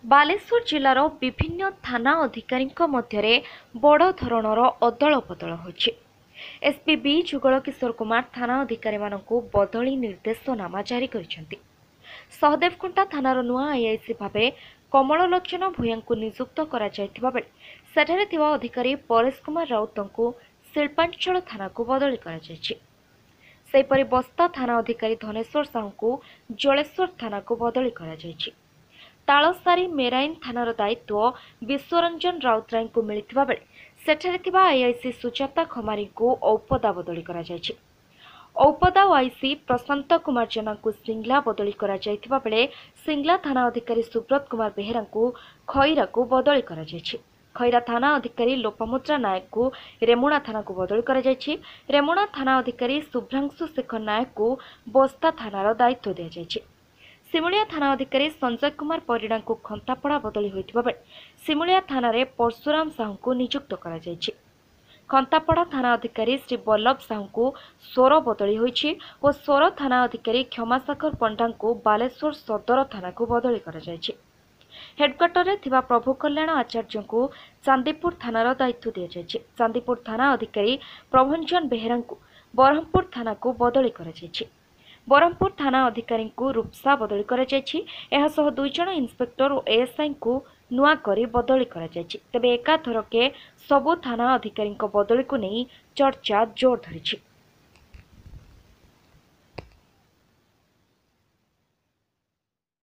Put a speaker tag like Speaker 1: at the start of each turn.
Speaker 1: ବାଲେଶ୍ୱର ଜିଲ୍ଲାର ବିଭିନ୍ନ ଥାନା ଅଧିକାରୀଙ୍କ ମଧ୍ୟରେ ବଡ଼ ଧରଣର ଅଦଳ ବଦଳ ହୋଇଛି। ଏସ୍ପି ବି ଯୁଗଳ କିଶୋର କୁମାର ଥାନା ଅଧିକାରୀମାନଙ୍କୁ ବଦଳି ନିର୍ଦ୍ଦେଶନାମା ଜାରି କରିଛନ୍ତି। ସହଦେବଖୁଣ୍ଟା ଥାନାର ନୂଆ ଆଇଆଇସି ଭାବେ କମଳଲୋଚନ ଭୂୟାଁଙ୍କୁ ନିଯୁକ୍ତ କରାଯାଇଥିବା ବେଳେ ସେଠାରେ ଥିବା ଅଧିକାରୀ ପରେଶ କୁମାର ରାଉତଙ୍କୁ ଶିଳ୍ପାଞ୍ଚଳ ଥାନାକୁ ବଦଳି କରାଯାଇଛି। ସେହିପରି ବସ୍ତା ଥାନା ଅଧିକାରୀ ଧନେଶ୍ୱର ସାହୁଙ୍କୁ ଜଳେଶ୍ୱର ଥାନାକୁ ବଦଳି କରାଯାଇଛି। ତାଳସାରୀ ମେରାଇନ୍ ଥାନାର ଦାୟିତ୍ୱ ବିଶ୍ୱରଞ୍ଜନ ରାଉତରାୟଙ୍କୁ ମିଳିଥିବା ବେଳେ ସେଠାରେ ଥିବା ଆଇଆଇସି ସୁଜାତା ଖମାରୀଙ୍କୁ ଔପଦା ବଦଳି କରାଯାଇଛି। ଔପଦା ଓଆଇସି ପ୍ରଶାନ୍ତ କୁମାର ଜେନାଙ୍କୁ ସିଂଲା ବଦଳି କରାଯାଇଥିବା ବେଳେ ସିଂଲା ଥାନା ଅଧିକାରୀ ସୁବ୍ରତ କୁମାର ବେହେରାଙ୍କୁ ଖଇରାକୁ ବଦଳି କରାଯାଇଛି। ଖଇରା ଥାନା ଅଧିକାରୀ ଲୋପାମୁଦ୍ରା ନାୟକଙ୍କୁ ରେମୁଣା ଥାନାକୁ ବଦଳି କରାଯାଇଛି। ରେମୁଣା ଥାନା ଅଧିକାରୀ ଶୁଭ୍ରାଂଶୁ ଶେଖର ନାୟକଙ୍କୁ ବସ୍ତା ଥାନାର ଦାୟିତ୍ୱ ଦିଆଯାଇଛି। ସିମୁଳିଆ ଥାନା ଅଧିକାରୀ ସଞ୍ଜୟ କୁମାର ପରିଡ଼ାଙ୍କୁ ଖନ୍ତାପଡ଼ା ବଦଳି ହୋଇଥିବା ବେଳେ ସିମୁଳିଆ ଥାନାରେ ପରଶୁରାମ ସାହୁଙ୍କୁ ନିଯୁକ୍ତ କରାଯାଇଛି। ଖନ୍ତାପଡ଼ା ଥାନା ଅଧିକାରୀ ଶ୍ରୀ ବଲ୍ଲଭ ସାହୁଙ୍କୁ ସୋର ବଦଳି ହୋଇଛି ଓ ସୋର ଥାନା ଅଧିକାରୀ କ୍ଷମାସାଗର ପଣ୍ଡାଙ୍କୁ ବାଲେଶ୍ୱର ସଦର ଥାନାକୁ ବଦଳି କରାଯାଇଛି। ହେଡକ୍ୱାର୍ଟରରେ ଥିବା ପ୍ରଭୁ କଲ୍ୟାଣ ଆଚାର୍ଯ୍ୟଙ୍କୁ ଚାନ୍ଦିପୁର ଥାନାର ଦାୟିତ୍ୱ ଦିଆଯାଇଛି। ଚାନ୍ଦିପୁର ଥାନା ଅଧିକାରୀ ପ୍ରଭଞ୍ଜନ ବେହେରାଙ୍କୁ ବ୍ରହ୍ମପୁର ଥାନାକୁ ବଦଳି କରାଯାଇଛି। ବ୍ରହ୍ମପୁର ଥାନା ଅଧିକାରୀଙ୍କୁ ରୂପସା ବଦଳି କରାଯାଇଛି। ଏହାସହ 2 ଜଣ ଇନ୍ସପେକ୍ଟର ଓ ଏଏସ୍ଆଇଙ୍କୁ ନୂଆ କରି ବଦଳି କରାଯାଇଛି। ତେବେ ଏକାଥରକେ ସବୁ ଥାନା ଅଧିକାରୀଙ୍କ ବଦଳିକୁ ନେଇ ଚର୍ଚ୍ଚା ଜୋର ଧରିଛି।